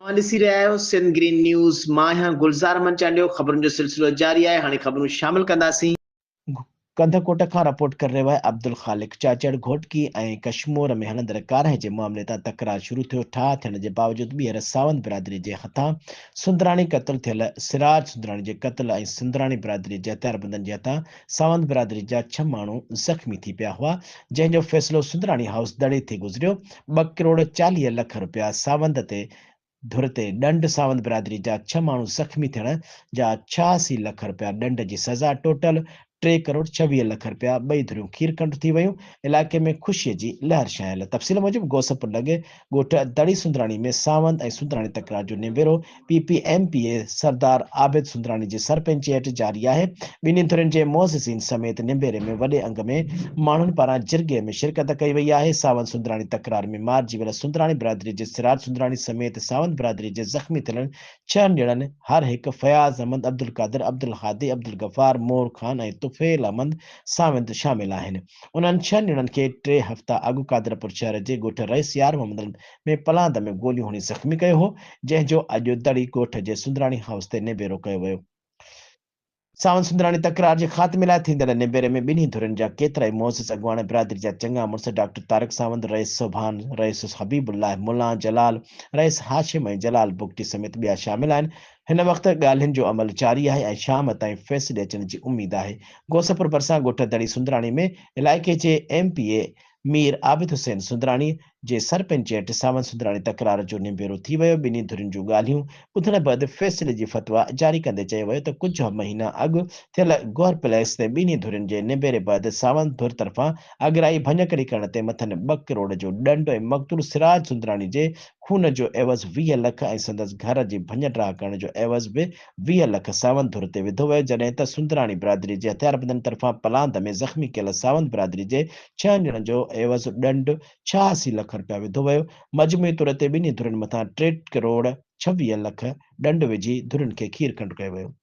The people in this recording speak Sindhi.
اوهان ڏسي رهيا آهيو سنڌ گرين نيوز، مان آهيان گلزار احمد چانڊيو، خبرن جو سلسلو جاري آهي، هاڻي خبرون شامل ڪنداسين. ڪنڌڪوٽ کان رپورٽ ڪري رهيو آهي عبدالخالق چاچڙ، گهوٽڪي ۽ ڪشمور ۾ هلندڙ ڪارنهن جي معاملي تان تڪرار شروع ٿيو، ٺاهه ٿيڻ جي باوجود ٻيهر ساوند برادري جي هٿان سندراڻي قتل ٿيل سراج سندراڻي جي قتل ۽ سندراڻي برادري جي هٿياربندن جي هٿان ساوند برادري جا ڇهه ماڻهو زخمي ٿي پيا هئا، جنهن جو فيصلو سندراڻي هائوس دڙي ٿي گذريو، ٻه ڪروڙ 40 لک رپيا ساوند تي ڌر تي ڏنڊ، ساوند برادري جا ڇهه ماڻهو زخمي ٿيڻ جا 86 لک رپيا ڏنڊ جي سزا، ٽوٽل ٽي ڪروڙ 26 لک رپيا، ٻئي ڌريون کير کنڊ ٿي ويون، علائقي ۾ خوشي جي لهر ڇانيل. تفصيل موجب غوثپور لڳ ڳوٺ دڙي سندراڻي ۾ ساوند ۽ سندراڻي تڪرار جو نبيرو P P M P A Sardar Abid Sundrani جي سرپئنچي هيٺ جاري آهي. ٻنهي ڌرين جي معززين سميت نبيري ۾ وڏي انگ ۾ ماڻهن پاران جرڳي ۾ شرڪت ڪئي وئي آهي. ساوند سندراڻي تڪرار ۾ مارجي ويل سندراڻي برادري جي سراج سندراڻي سميت ساوند برادري جي زخمي ٿيلن ڇهن ڄڻن هر هڪ فياض احمد، عبدالقادر، عبدالهادي، عبدالغفار، مور خان ۽ طفيل احمد ساوند شامل آهن. انهن ڇهن ڄڻن کي ٽي هفتا اڳ قادرپور شهر جي ڳوٺ رئيس يار محمد ۾ پلاند ۾ گوليون هڻي زخمي ڪيو هو، جنهن جو اڄ دڙي ڳوٺ جي سندراڻي هائوس تي نبيرو ڪيو ويو. ساوند سندراڻي تڪرار جي خاتمي لاء ٿيندڙ نبيري ۾ ٻنهي ڌرين جا ڪيترائي معزز اڳواڻ، برادري جا چڱا مڙس ڊاڪٽر طارق ساوند، رئيس سوڀان، رئيس حبيب الله، ملان جلال، رئيس هاشم ۽ جلال بگٽي سميت ٻيا شامل آهن. هن وقت ڳالهين جو عمل جاري آهي ۽ شام تائين فيصلي اچڻ جي اميد آهي. غوثپور ڀرسان ڳوٺ دڙي سندراڻي ۾ علائقي جي M P A Mir Abid Hussain Sundrani جي سرپئنچ هيٺ ساوند سندراڻي تڪرار جو نبيرو ٿي ويو، ٻنهي ڌرين جون ڳالهيون ٻڌڻ بعد فيصلي جي فتويٰ جاري ڪندي چيو ويو ته ڪجهه مهينا اڳ ٿيل گوهر پليس تي ٻنهي ڌرين جي نبيري بعد ساوند ڌر طرفان اڳرائي ڀڃڪڙي ڪرڻ تي مٿن ٻه ڪروڙ جو ڏنڊ ۽ مقتول سراج سندراڻي جي خون جو عيوض 20 لک ۽ سندس گهر جي ڀڃ ڊاهه ڪرڻ جو عيوض به 20 لک ساوند ڌر تي وڌو ويو، جڏهن ته سندراڻي برادري جي هٿياربندن طرفان پلاند ۾ زخمي ڪيل ساوند برادري جي ڇهن ڄڻن جو عيوض ڏنڊ 86 لک رپيا وڌو ويو، مجموعي طور تي ٻنهي ڌرين مٿان ٽي ڪروڙ 26 لک ڏنڊ وجهي ڌرين کي کير کنڊ ڪيو ويو.